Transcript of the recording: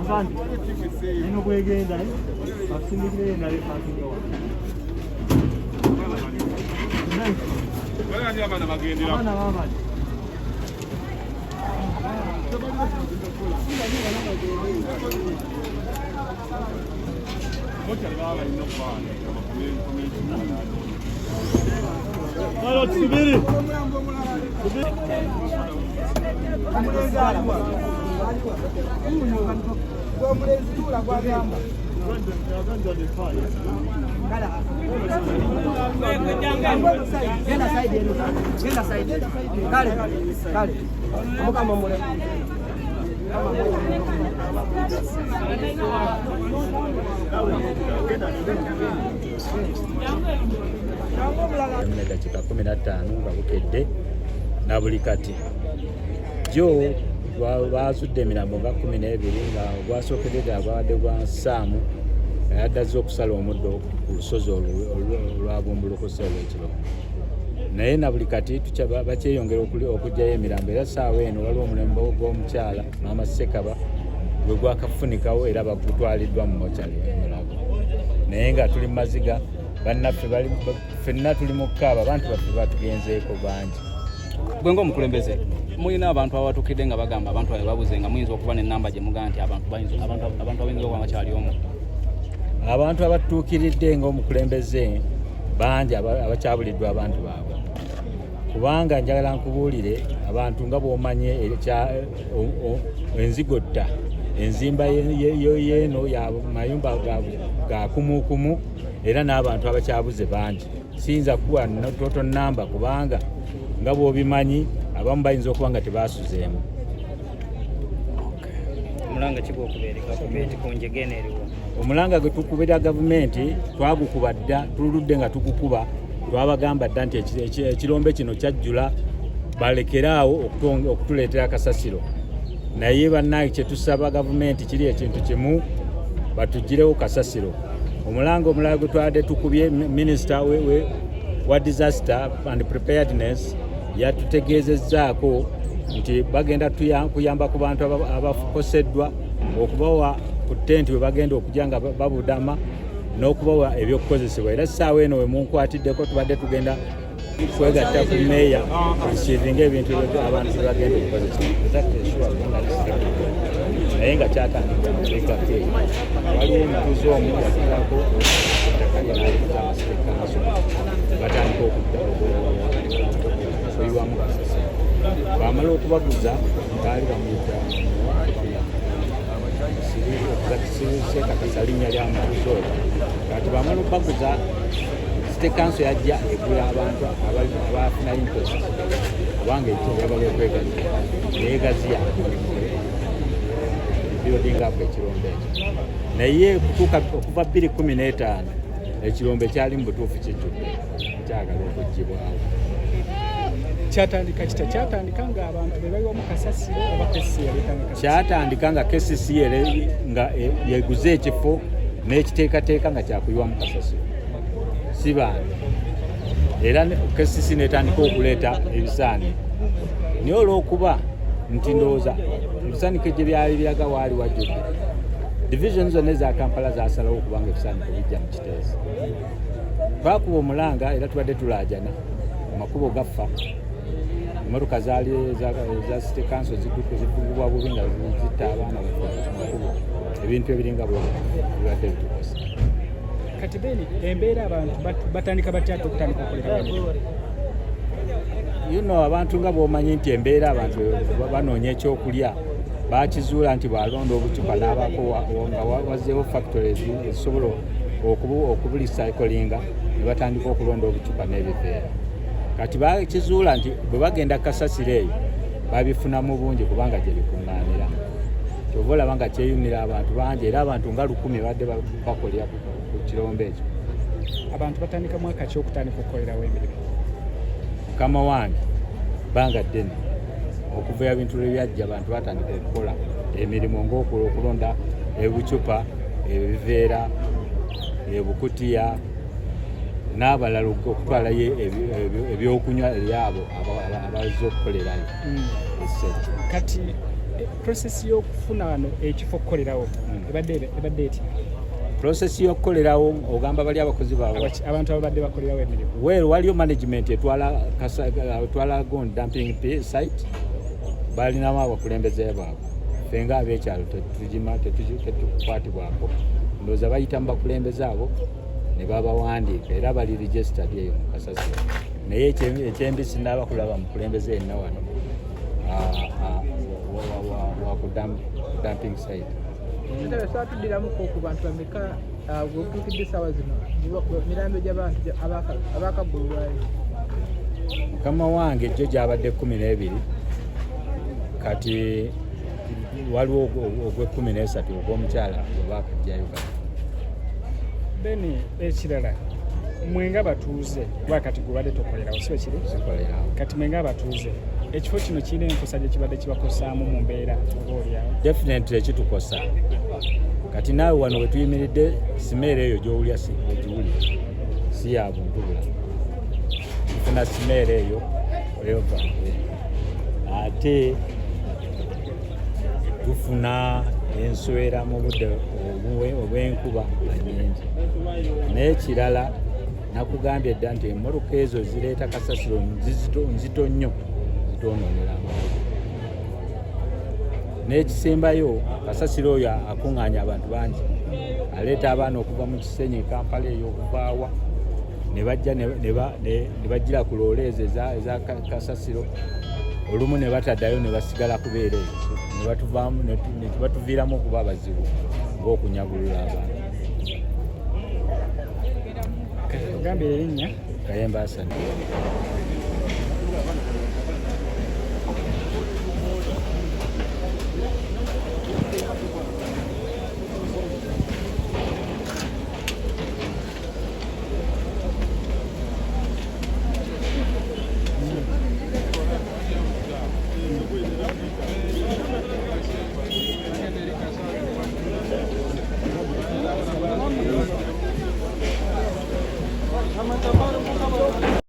Asante. Eno bwegenda bakusindikireyo endala epakinga wano. Abaana bagendera. Abaana babali. Tusubiri. Genda side eno. Genda side. Kale, kale. Omukama mule. Neddakiika 15 nga bukedde na buli kati jo bazudde emirambo nga 12, nga ogwasookedde ddala gwabadde gwa Nsaamu eyadde okusala omuddo ku lusozi olwabumbulukuse olw'ekirombe. Naye na buli kati bakyeyongera okuggyayo emirambo, era saawa eno waliwo omulembe gw'omukyala Maama Sekaba gwe gwakafunikawo, era bagutwaliddwa mu mochari e Mulago. Naye nga tuli mu maziga, bannaffe ffenna tuli mu kkaaba, abantu baffe batugenzeeko bangi. Gwe ng'omukulembeze, mulina abantu abatukidde nga bagamba abantu babe babuze, nga muyinza okuba n'ennamba gye mugamba nti abantu abayinza okuba bakyali omwo? Abantu abatuukiridde ng'omukulembeze bangi abakyabuliddwa abantu baabwe, kubanga njagala nkubuulire, abantu nga bw'omanye enzigotta enzimba yeeno ya mayumba ga kumukumu, era n'abantu abakyabuze bangi. Siyinza kuwa total number, kubanga nga bw'obimanyi abamu bayinza okuba nga tebasuzeemu. Omulanga kigwokubeera gavumenti ku njega eno eriwo? Omulanga gwe tukubira gavumenti twagukuba dda, tuludde nga tugukuba. Twabagamba dda nti ekirombe kino kyajjula, balekeraawo okutuleetera kasasiro. Naye bannange, kyetusaba gavumenti kiri ekintu kimu, batugirewo kasasiro. Omulanga omulala gwe twadde tukubye, minisita wa disaster and preparedness yatutegeezezzaako nti bagenda kuyamba ku bantu abakoseddwa, okubawa ku tenti we bagenda okujja nga babudama n'okubawa ebyokukozesebwa. Era essaawa eno we munkwatiddeko tubadde tugenda kwegatta ku meeya receivinga ebintu abantu bye bagenda okukozesa. Exactly sure kubanga naye nga kyatandika mabegako eyo, waliwo omutuuze omu yatulako ettaka lye n'aliguza aba city council, batandika okudda okuyiwamu kasasiro. Bamala okubaguza, baali bamuyita sekakasa linnya lya mutuuze oyo. Kati bamala okubaguza, city council yajja egula abantu abafuna interest, kubanga ekyo eyagala okwegaziya, neyegaziya building up ekirombe ekyo. Naye kutuuka okuva 2015 ekirombe kyali mu butuufu kijjudde, kyagala okugibwawo. Kyatandika kitya? Kyatandika ng'abantu be bayiwamu kasasiro oba KCC yaleetanga kasasiro? Kyatandika nga KCC nga yeguze ekifo n'ekiteekateeka nga kyakuyiwamu kasasiro, si bantu. Era KCC netandika okuleeta ebisaaniko, naye olw'okuba nti ndowooza ebisaaniko gye byali biraga waali wajjudde, division zonna eza Kampala zasalawo okubanga ebisaaniko bijja mu Kiteezi. Twakuba omulanga era tubadde tulaajana, amakubo gaffa, emotoka zaali eza city council zivugibwa bubi nga zitta abaana baffe ku makubo. Ebintu ebiringa bwe bibadde bitukosa. Kati beni embeera abantu batandika batya ate okutandika okukolera wano? Abantu nga bw'omanyi nti embeera abantu banoonya ekyokulya, bakizuula nti bw'alonda obucupa n'abaako nga wazzeewo factory ezisobola okuburecyclinga, ne batandika okulonda obucupa n'ebiveera. Kati bakizuula nti bwe bagenda kasasiro eyo babifuna mu bungi, kubanga gye bikuŋŋaanira. Kyova olaba nga kyeyunira abantu bangi, era abantu nga 1000 badde bakolera ku kirombe ekyo. Abantu batandika mwaka ki okutandika okukolerawo emirimu? Mukama wange, bbanga ddene okuva ebintu lwe byajja, abantu batandika okukola emirimu ng'okulonda ebucupa, ebiveera, ebukutiya n'abalala okutwalayo ebyokunywa ebyabo abazze okukolerayo. Kati Process y'okufuna wano ekifo okukolerawo ebadde etya? Process y'okukolerawo, ogamba bali abakozi baabwe? Abantu ababadde bakolerawo emirimu. Well, waliyo management etwala etwala gon dumping site, balinamu abakulembeze baabwe. Ffe nga ab'ekyalo tetugima, tetukwatibwako. Ndowooza bayita mu bakulembeze abo ne babawandiika, era bali registered eyo mu kasasiro. Naye ekyembi sinaba kulaba mukulembeze yenna wano wa ku dumping site. Ssentebe, twatuddiramuko ku bantu bameka bwetuukidde essaawa zino mirambo gy'abantu abakabbulwayo? Mukama wange, jjo gyabadde 12, kati waliwo ogw'e13 ogw'omukyala gwe bakajjayo kati. Then ekirala, mwenga batuuze, kuba kati gwe tokolerawo, si kiri? Sikolerawo. Kati mwenga abatuuze, ekifo kino kirina enkosa gye kibadde kibakosaamu mu mbeera oba oliawo? Definitely kitukosa. Kati naawe wano we tuyimiridde, smell eyo gy'owulya si ogiwulira, si ya buntu bulamu. Tufuna smell eyo eva, ate tufuna enswera mu budde obw'enkuba nga nyingi. N'ekirala, nakugambye dda nti emmotoka ezo zireeta kasasiro nzito nnyo, zitwonoonera amakubo. N'ekisembayo, kasasiro oyo akuŋŋaanya abantu bangi, aleeta abaana okuva mu Kisenyi, Kampala eyo, okuvaawa ne bajja ne bajjira ku loole ezo eza kasasiro. Olumu ne bataddayo ne basigala kubeera eyo, ne batuvaamu ne batuviiramu okuba abazibu ng'okunyagulula abantu. Ogambye erinnya? Kayemba Hassan.